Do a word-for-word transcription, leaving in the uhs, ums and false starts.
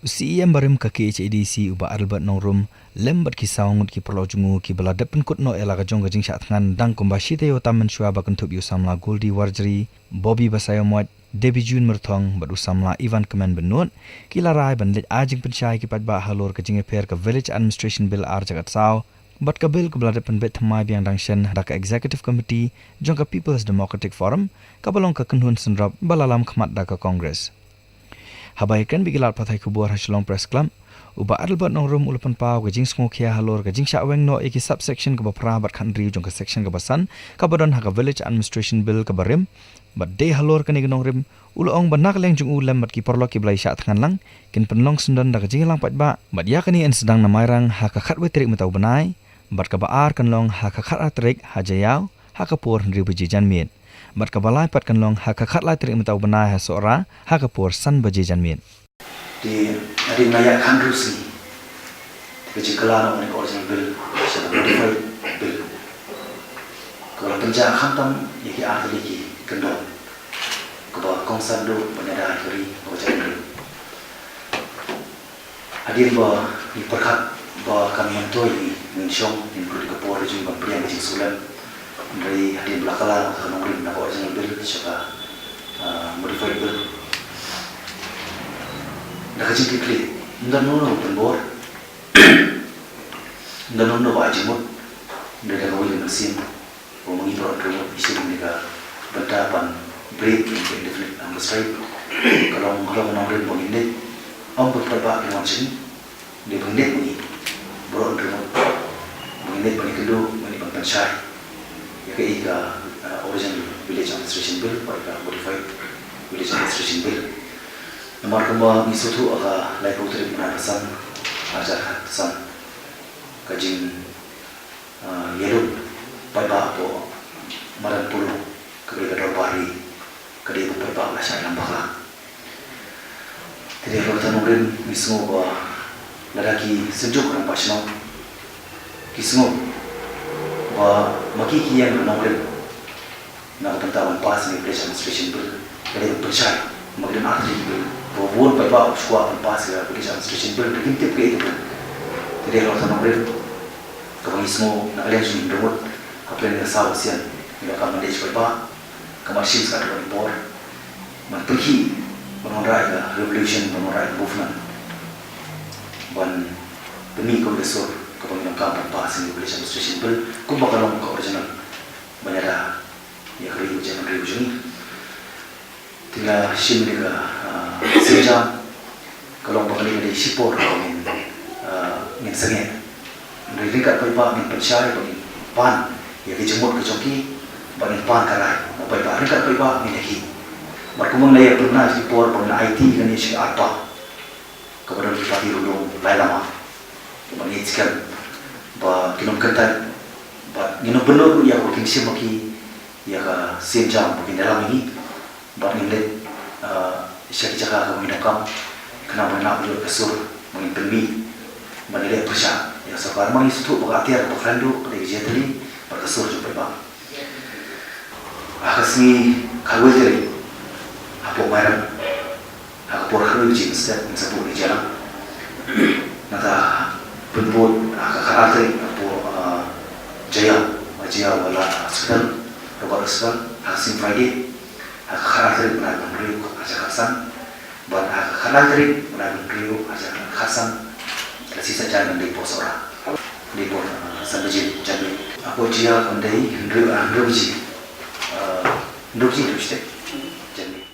U C E M barim ka K H A D C, u Bah Adelbert Nongrum, lem bad ki saw ngut ki paralok jong u, kiba la dep pynkut noh ïa la ka jong ka jingshah thngan, dang kumba shi taïew tam mynshuwa ba kynthup ïa u samla Goldie Warjri, Bobby Basaiawmoit, Debbie June Myrthong, bad u samla Ivan Kmen Bynnud, ki la rai ban leit ai jingpynshai ki paidbah halor ka jingïapher ka Village Administration Bill ar hajar khatsaw, bad ka bill kaba la dep pynbeit thymmai biang dang shen da ka Executive Committee jong ka People's Democratic Forum, kaba long ka kynhun synrop ba la lam khmat da ka Congress. Haba ïakren bad ki lad pathai khubor ha Shillong Press Club, u Bah Adelbert Nongrum u la pynpaw ka jingsngewkhia halor ka jingshah weng noh ïa ki subsection kaba phra bad khathynriew jong ka section kaba san, kaba don ha ka Village Administration Bill kaba rim, bad dei halor kane ka nongrim, u la ong ba na ka liang jong u lem bad ki paralok kiba la ïashah thngan lang, kin pynlong syndon da ka jingïalang paidbah, bad ïa kane yn sdang na Mairang ha ka khatwei tarik mynta u bnai, bad kaba ar kan long ha ka khatar tarik ha Jaïaw, ha ka por hynriew baje janmiet. Bad kaba lai pat kan long ha ka khatlai tarik mynta u bnai ha Sohra, ha ka por san baje janmiet. Te hadien ba la ïaid khathynriew sngi, te ka jingkylla noh kane ka Original Bill sha ka Modified Bill, kaba la pynjah khamtam ïa ki artylli ki kyndon, kaba kongsan duh ban ïada ïa ka ri bad ka jaitbynriew. Hadien ba ngi pyrkhat ba kan myntoi ngi, ngin shong, ngin kut ïa ka por jong ngi ban pdiang ka jingsulem. Hynrei hadien ba la kylla noh ka nongrim na ka Original Bill sha ka, ah, Modified Bill, da ka jingkitkhlieh, ym don uno uno uba pynbor, ym don uno uno uba ai jingmut, hynrei da kawei ka mynsiem, ba ma ngi baroh ngi ruh ngi shim ïa ka bynta ban bret ïa ka indefinite hunger strike. Ka long halor ka nongrim ba ngin leit, ym ba ki paidbah kin wan sha ngi, hynrei ba ngin leit ma ngi baroh ngi ruh, ba ngin leit ban ïakynduh, ba ngin leit ban pynshai ïa kaei ka, ah, Original Village Administration Bill bad ka Modified Village Administration Bill. Namar kumba ngi sngewthuh ha ka laiphew tarik bnai ba san, ar hajar khatsan, ka jing ah, ïalum paidbah hapoh madan Polo, kaba dei ka dorbar ri, ka dei ba u paidbah u la shah ïalam bakla. Te dei halor kata ka nongrim ngi sngew ba lada ki synjuk rangbah shnong ki sngew ba ma ki ki ïeng ka nongrim na ka bynta ban pass ïa ka Village Administration Bill, ka dei ban pynshai, ma ki don artylli ki bill, ba bun paidbah ki kwah ban pass ïa ka Village Administration Bill, te kim tip kaei ka bill. Te dei halor kata ka nongrim, kaba ngi sngew na ka liang jong ngi hynriew ngut, hapdeng ka saw sien, ngi donkam ban leit sha paidbah, ka mynsiem sa katto katne por, ban pynkhih, ban wanrah ïa ka revolution, ban wanrah ïa ka movement, ban pynmih kawei ka sur, kaba ngi donkam ban pass ïa ka Village Administration Bill, kumba ka long ka original, ban ïada ïa ka ri bad ka jaitbynriew jong ngi. Te nga shim ïa ka, ah, sienjam, ka long ba kane ka dei shipor ba ngin, ah, ngin sangeh. Hynrei ryngkat paidbah ngin pynshai ba ngin pan ïa ka jingmut ka jong ki, ba ngin pan ka rai na paidbah, ryngkat paidbah ngin ïakhih. Bad kumba nga la ïa pynbna ïa ki por ba ngin aiti kane sha ki arpa, kaba don ki party ruh long lai lama, ba ngin skhem ba kin ym kyntait, bad ngin ym pynlut ruh ïa kaba kin shim ma ki ïa ka sienjam ba kin ïalam ïa ngi. Bad ngin leit, ah, sha ki jaka kaba ngi donkam, khnang ba ngin nang pynlut ka sur ba ngin pynmih ban ïaleh pyrshah ïa ka sorkar. Namar ngi sngewthuh ba ka atiar kaba khlaiñ duh ka dei ka jingïatylli bad ka sur jong paidbah. Ha ka sngi khatwei tarik, hapoh Mairang, ha ka por khatwei baje mynstep ngin sa buh ïa ka jingïalang. Nangta pynbud ha ka khatar tarik hapoh, ah, Jaïaw, Jaïaw Wala Hospital, Robert Hospital, ha ka sngi Friday, ha ka khatar tarik bnai ba hynriew, ha ka khatsan, bad ha ka khatar tarik bnai ba hynriew, ha ka khatsan, ka sngi Saitjaiñ ngan dei hapoh Sohra. Dei hapoh, ah, san baje janmiet. Hapoh Jaïaw ngan dei hynriew, ah, hynriew baje. Ah, hynriew baje, hynriew baje janmiet.